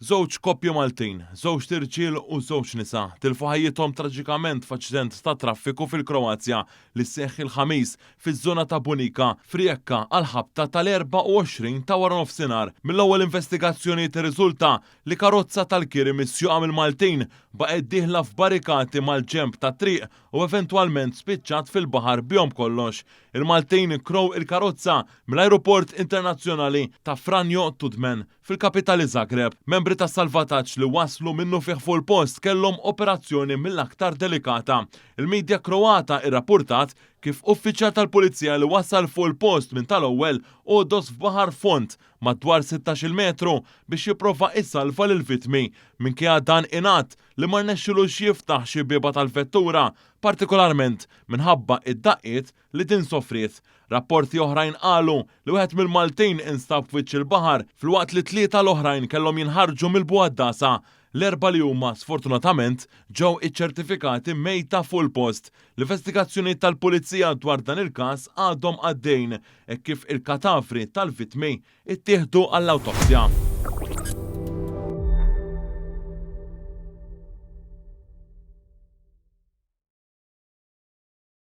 Żewġ koppji Maltin, żewġt irġiel u żewġ nisa, tilfu ħajjithom traġikament f'aċċident tat-traffiku fil-Kroazja li seħħ il-Ħamis fiż-żona ta' Bunica, f'Rijeka għall-ħabta tal-24 ta' waranofsinhar. Mill-ewwel investigazzjonijiet irriżulta li karozza tal-kiri misjuqa mill-Maltin baqgħet dieħla f'barikati mal-ġenb tat-triq u eventwalment spiċċat fil-baħar bihom kollox. Il-Maltin krow il-karozza mill-Ajruport Internazzjonali ta' Franjo Tudman fil-kapitali Zagreb. Membri tas-salvataġġ li waslu minnufih fuq il-post kellhom operazzjoni mill-aktar delikata. Il-media Kroata rrappurtat kif uffiċjal tal-pulizija li wasal fuq il-post minn tal-ewwel għodos f'baħar fond madwar 16-il metru biex jipprova jsalva lill-vittmi. Minkejja dan ingħad li ma rnexxilux jiftaħ xi bieba tal-vettura, partikolarment minħabba id-daqqiet li din sofriet. Rapporti oħrajn qalu li wieħed mill-Maltin instab f'wiċċ il-baħar filwaqt li tlieta l-oħrajn kellhom jinħarġu mill-bugħaddasa. L-erbgħa li huma sfortunatament ġew iċċertifikati mejta fuq il-post. L-investigazzjonijiet tal-Pulizija dwar dan il-każ għadhom għaddejn hekk kif il-katavri tal-vittmi ttieħdu għall-awtopsja.